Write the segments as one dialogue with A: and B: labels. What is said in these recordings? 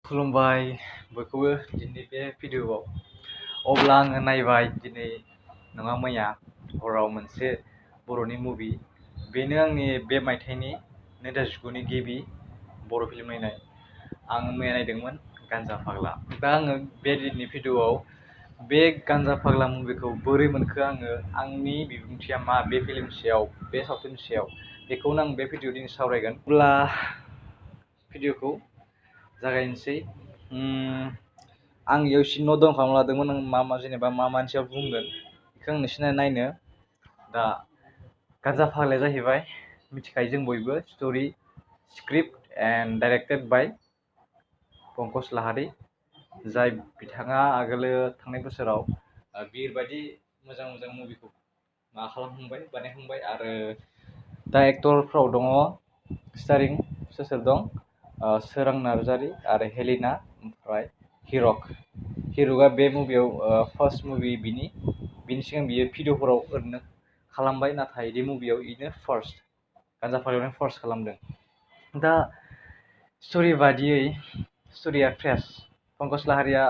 A: खुलुमबाय बयखौबो दिनै बे भिडिअ'आव। अब्ला आङो नायबाय दिनै नङा मैया हराव मोनसे बर'नि मुभि। बेनो आंनि बे मायथाइनि 2019नि गिबि बर' फिल्म नायनाय। आङो मैया नायदोंमोन गान्जा फाग्ला। दा आङो बे दिनैनि भिडिअ'आव बे गान्जा फाग्ला मुभिखौ बोरै मोनखो, आंनि बिबुंथिया मा बे फिल्मनि सायाव, बे सावथुननि सायाव, बेखौनो आं बे भिडिअ' दिनै सावरायगोन। अब्ला भिडिअ'खौ जागायनोसै। आं इयाव एसे नट डाउन खालामना लादोंमोन, आं जेनेबा मा मानसिया बुंगोन बेखौ आं नोंसिना नायनो। दा गान्जा फाग्लाया जाहैबाय, मिथिखायो जों बयबो, स्ट'रि, स्क्रिप्ट एन्ड डाइरेक्टेड बाय पंकज लाहारी, जाय बिथाङा आगोलो थांनाय बोसोराव बिर बायदि मोजां मोजां मुभिखौ बानायखांबाय। आरो दा एक्टरफ्राव दङ स्टारिं सोर सोर दं, सोरां नार्जारी आरो हेलिना, ओमफ्राय हिरकआ बे मुभियाव फार्स्ट मुभि बिनि सिगां बियो भिडिअफोराव ओरैनो खालामबाय, नाथाय बे मुभियाव इनो फार्स्ट, गान्जा फाग्लायावनो फार्स्ट खालामदों। दा स्ट'रि बादियै स्ट'रिया फ्रेश। पंकज लाहारीया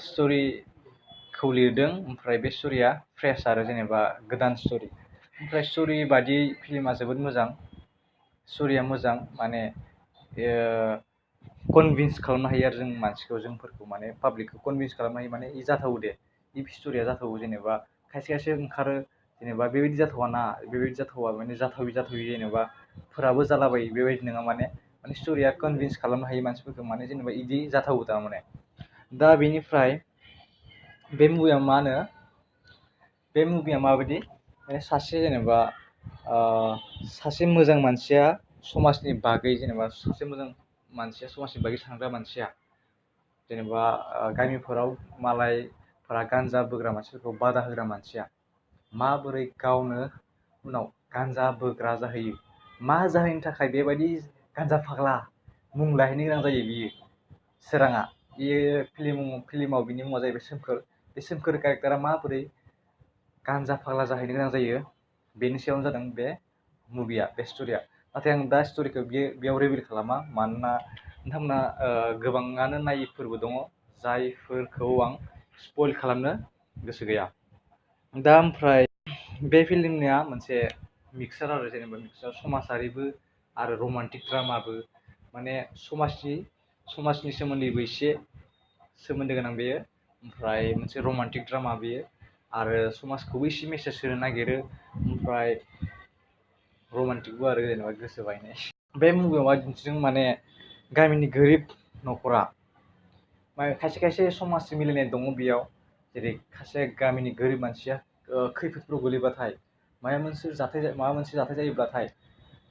A: स्ट'रिखौ लिरदों, ओमफ्राय बे स्ट'रिया फ्रेश आरो जेनेबा गोदान स्ट'रि। ओमफ्राय स्ट'रि बादियै फिल्मा जोबोद मोजां, स्ट'रिया मोजां, माने कनभिन्स खालामनो हायो आरो जों मानसिखौ, जोंफोरखौ माने पाब्लिकखौ कनभिन्स खालामनो हायो, माने इ जाथावो दे, इ स्ट'रिया जाथावो। जेनेबा खायसे खायसे ओंखारो जेनेबा बेबायदि जाथावा ना, बेबायदि जाथावा, माने जाथावि जेनेबा फोराबो जालाबायो, बेबायदि नङा। माने स्ट'रिया कनभिन्स खालामनो हायो मानसिफोरखौ, माने जेनेबा इदि जाथावो थारमाने। दा बेनिफ्राय बे मुभिया मा होनो, बे मुभिया माबायदि, सासे जेनेबा सासे मोजां मानसिया समाजनि बागै, जेनेबा सासे मोजां मानसिया समाजनि बागै सानग्रा मानसिया, जेनेबा गामिफोराव मालायफोरा गान्जा बोग्रा मानसिफोरखौ बादा होग्रा मानसिया माबोरै गावनो उनाव गान्जा बोग्रा जाहैयो, मा जाहैनो थाखाय बेबायदि गान्जा फाग्ला मुं लाहैनो गोनां जायो। बियो सोराङा, बियो फिल्माव बिनि मुङा जाहैबाय सोमखोर। बे सोमखोर केरेक्टारा माबोरै गान्जा फाग्ला जाहैनो गोनां जायो, बेनि सायावनो जादों बे मुभिया, बे स्ट'रिया। नाथाय आं दा स्ट'रिखौ बेयाव रिभिल खालामा, मानोना नोंथांमोना गोबाङानो नायिफोरबो दङ, जायफोरखौ आं स्पइल खालामनो गोसो गैया। दा ओमफ्राय बे फिल्मनिया मोनसे मिक्सार आरो, जेनेबा मिक्सार, समाजारिबो आरो रमान्टिक ड्रामाबो, माने समाजनि सोमोन्दैबो एसे सोमोन्दो गोनां बेयो, ओमफ्राय मोनसे रमान्टिक ड्रामा बेयो, आरो समाजखौबो एसे मेसेज होनो नागिरो, ओमफ्राय रमान्टिकबो आरो, जेनेबा गोसो बायनाय। बे मुभियाव मा दिन्थिदों, माने गामिनि गोरिब न'खरा, खायसे खायसे समाजजों मिलायनाय दङ बेयाव, जेरै खायसे गामिनि गोरिब मानसिया खैफोदफ्राव गोलैबाथाय, माबा मोनसे जाथाय जायोब्लाथाय,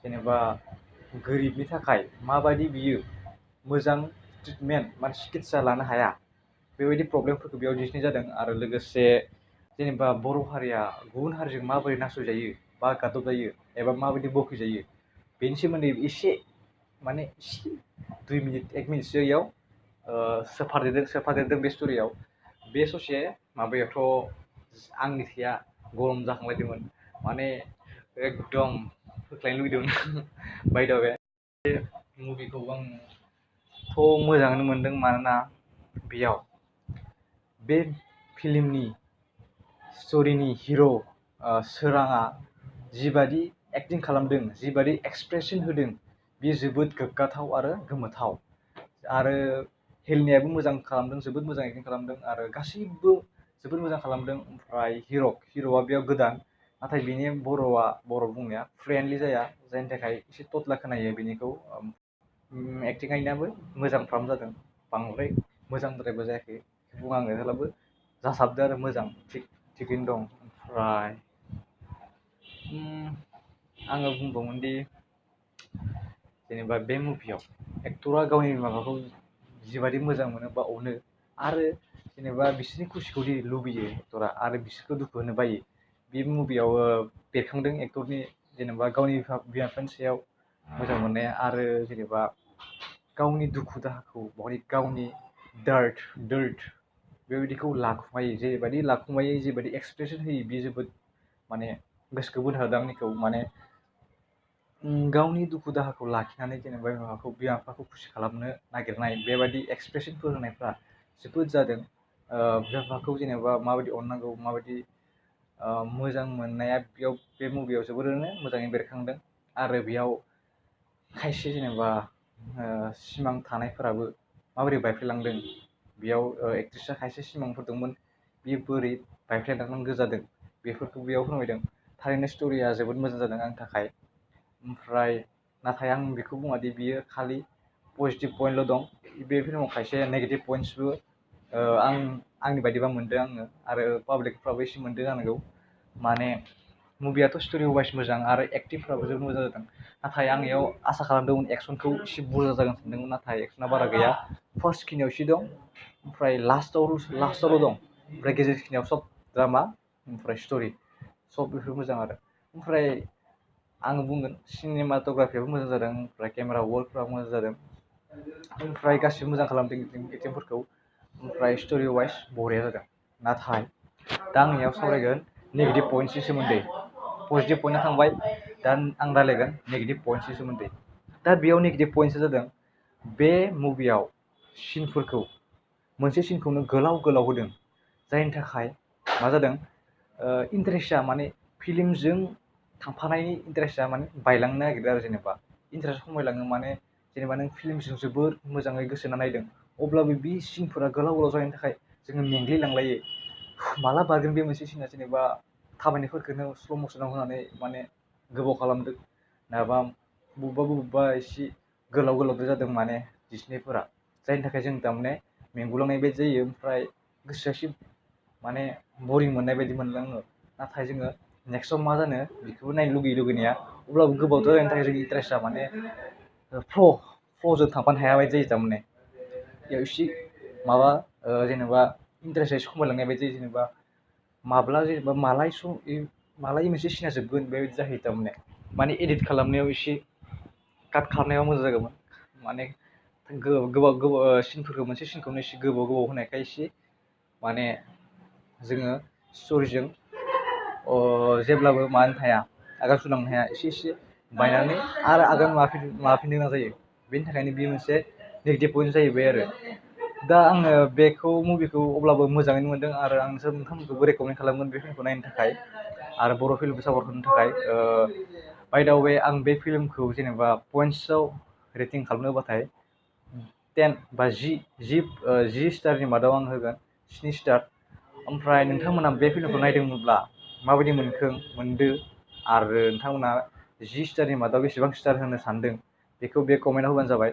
A: जेनेबा गोरिबनि थाखाय माबायदि बियो मोजां ट्रिटमेन्ट, माने सिकित्सा लानो हाया, बेबायदि प्रब्लेमफोरखौ बेयाव दिन्थिनाय जादों। आरो लोगोसे जेनेबा बर' हारिया गुबुन हारिजों माबोरै नासयजायो बा गादबजायो, एबा माबायदि बखिजायो, बेनि सोमोन्दै एसे 2 मिनिट 1 मिनिटसो इयाव सोफादेरदों बे स्ट'रियाव। बे ससे माबायावथ' आंनि थैया गरम जाखांलायदोंमोन, माने एकदम होख्लायनो लुगैदोंमोन बाय दा वे। बे मुभिखौ आंथ' मोजाङानो मोनदों, मानोना बेयाव बे फिल्मनि स्ट'रिनि हिर' सोराङा जिबादि एक्टिं खालामदों, जिबादि एक्सप्रेसन होदों, बेयो जोबोद गोग्गाथाव आरो गोमोथाव। आरो हेलिनायाबो मोजां खालामदों, जोबोद मोजां एक्टिं खालामदों, आरो गासैबो जोबोद मोजां खालामदों। ओमफ्राय हिर'आ बेयाव गोदान, नाथाय बिनि बर' बुंनाया फ्लुयेन्टलि जाया, जायनि थाखाय एसे थथ्ला खोनायो बिनिखौ। एक्टिंआबो मोजां जादों, बांद्राय मोजांद्रायबो जायाखै बुङा आङो, थेवब्लाबो जासाबदो आरो मोजां, थिगैनो दं। ओमफ्राय आङो बुंबावोमोन दि, जेनेबा बे मुभियाव एक्टरा गावनि माबाखौ जिबायदि मोजां मोनो बा अनो, आरो जेनेबा बिसोरनि खुसिखौ दि लुबैयो एक्टरा, आरो बिसोरखौ दुखु होनो बायो, बे मुभियाव बेरखांदों एक्टरनि, जेनेबा गावनि बिमा बिफानि सायाव मोजां मोननाया, आरो जेनेबा गावनि दुखु दाहाखौ, गावनि दार्द बेबायदिखौ लाखुमायो, जेबायदि एक्सप्रेसन होयो, बे जोबोद माने गोसोखौ बोनो हादों आंनिखौ। माने गावनि दुखु दाहाखौ लाखिनानै जेनेबा बिमा बिफाखौ खुसि खालामनो नागिरनाय बेबायदि एक्सप्रेसनफोर होनायफ्रा जोबोद जादों। बिमा बिफाखौ जेनेबा माबायदि अननांगौ माबायदि मोजां मोननाया बेयाव बे मुभियाव जोबोरैनो मोजाङै बेरखांदों। आरो बेयाव खायसे जेनेबा सिमां थानायफोराबो माबोरै बायफ्लेलांदों, बेयाव एक्ट्रेसआ खायसे सिमांफोर दंमोन बियो बोरै बायफ्लेलांनांगौ जादों बेफोरखौ बेयाव फोरमायदों। थारैनो स्ट'रिया जोबोद मोजां जादों आंनि थाखाय। ओमफ्राय नाथाय आं बेखौ बुङादि बियो खालि पजिटिभ पइन्टल' दं, बे फिल्माव खायसे नेगेटिभ पइन्टसबो आंनि बायदिबा मोनदों आङो, आरो पाब्लिकफ्राबो एसे मोनदों जानांगौ। माने मुभियाथ' स्ट'रि वाइस मोजां आरो एक्टिंफ्राबो जोबोद मोजां जादों। नाथाय आं इयाव आसा खालामदोंमोन एक्सनखौ एसे बुरजा जागोन सानदोंमोन, नाथाय एक्सना बारा गैया। फार्स्ट खिनियाव एसे दं, ओमफ्राय लास्टावल' दं। ओमफ्राय गेजेर खिनियाव सब ड्रामा, ओमफ्राय स्ट'रि सब बेफोर मोजां आरो। ओमफ्राय आं बुंगोन सिनेमाट'ग्राफियाबो मोजां जादों, ओमफ्राय केमेरा वर्कफ्राबो मोजां जादों, ओमफ्राय गासिबो मोजां खालामदों एक्टिंफोरखौ, ओमफ्राय स्ट'रि वाइस बरिया जादों। नाथाय दा आं इयाव सावरायगोन नेगेटिभ पइन्टसनि सोमोन्दै। पजिटिभ पइन्टआ थांबाय, दा आं रायलायगोन नेगेटिभ पइन्टसनि सोमोन्दै। दा बेयाव नेगेटिभ पइन्टसा जादों बे मुभियाव सिनफोरखौ मोनसे सिनखौनो गोलाव गोलाव होदों, जायनि थाखाय मा जादों इन्टारेस्टआ माने फिल्मजों थांफानायनि इन्टारेस्टआ माने बायलांनो नागिरो आरो। जेनेबा इन्टारेस्ट खमायलाङो, माने जेनेबा नों फिल्मजों जोबोर मोजाङै गोसो होना नायदों, अब्लाबो बे सिनफोरा गोलाव गोलाव जानायनि थाखाय जोङो मेंग्लिलांलायो। माला बारगोन बे मोनसे सिना, जेनेबा थाबायनायफोरखौनो स्ल' मसनाव होनानै माने गोबाव खालामदों, नङाबा बबेबा एसे गोलाव गोलावद्राय जादों माने डिसप्लेफोरा, जायनि थाखाय जों थारमाने मेंगुलांनाय बायदि जायो। ओमफ्राय गोसोआ एसे माने बरिं मोननाय बायदि मोनलाङो। नाथाय जोङो नेक्स्टआव मा जानो बेखौबो नायनो लुगैयो लुगैनाया, अब्लाबो गोबावद्राय जानायनि थाखाय जोंनि इन्टारेस्टआ माने फ्ल'जों थांफानो हाया बायदि जायो थारमाने। बेयाव एसे माबा जेनेबा इन्टारेस्टआ एसे खमायलांनाय बायदि जायो। जेनेबा जेनेबा माला मोनसे सिना जोबगोन बेबायदि जाहैयो थारमाने। माने एडिट खालामनायाव एसे काट खालामनायाव मोजां जागौमोन। माने गोबाव सिनफोरखौ मोनसे सिनखौनो एसे गोबाव गोबाव होनायखाय एसे माने जोङो स्ट'रिजों जेब्लाबो मानो थाया, आगान सुरलांनो हाया, एसे एसे बायनानै आरो आगान माबाफिननो गोनां जायो। बेनि थाखायनो बेयो मोनसे नेगेटिभ पइन्ट जाहैबाय आरो। दा आङो बेखौ मुभिखौ अब्लाबो मोजाङैनो मोनदों, आरो आं नोंथांमोनखौबो रेकमेन्ड खालामगोन बे फिल्मखौ नायनो थाखाय, आरो बर' फिल्मखौ सापर्ट होनो थाखाय। बाय दा वे आं बे फिल्मखौ जेनेबा पइन्टसआव रेटिं खालामनोबाथाय 10 बा 10 स्टारनि मादाव आं होगोन 7 स्टार। ओमफ्राय नोंथांमोना बे फिल्मखौ नायदोंमोनब्ला माबायदि मोनदो, आरो नोंथांमोना 10 स्टारनि मादाव बेसेबां स्टार होनो सानदों बेखौ बे कमेन्टआव होबानो जाबाय।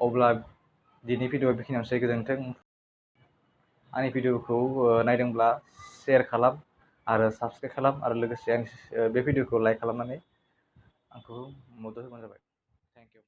A: अब्ला दिनै भिडिअआ बेखिनियावनोसै, गोजोन्थों। आंनि भिडिअखौ नायदोंब्ला शेयार खालाम आरो साबसक्राइब खालाम, आरो लोगोसे बे भिडिअखौ लाइक खालामनानै आंखौ मदद होबानो जाबाय। Thank you.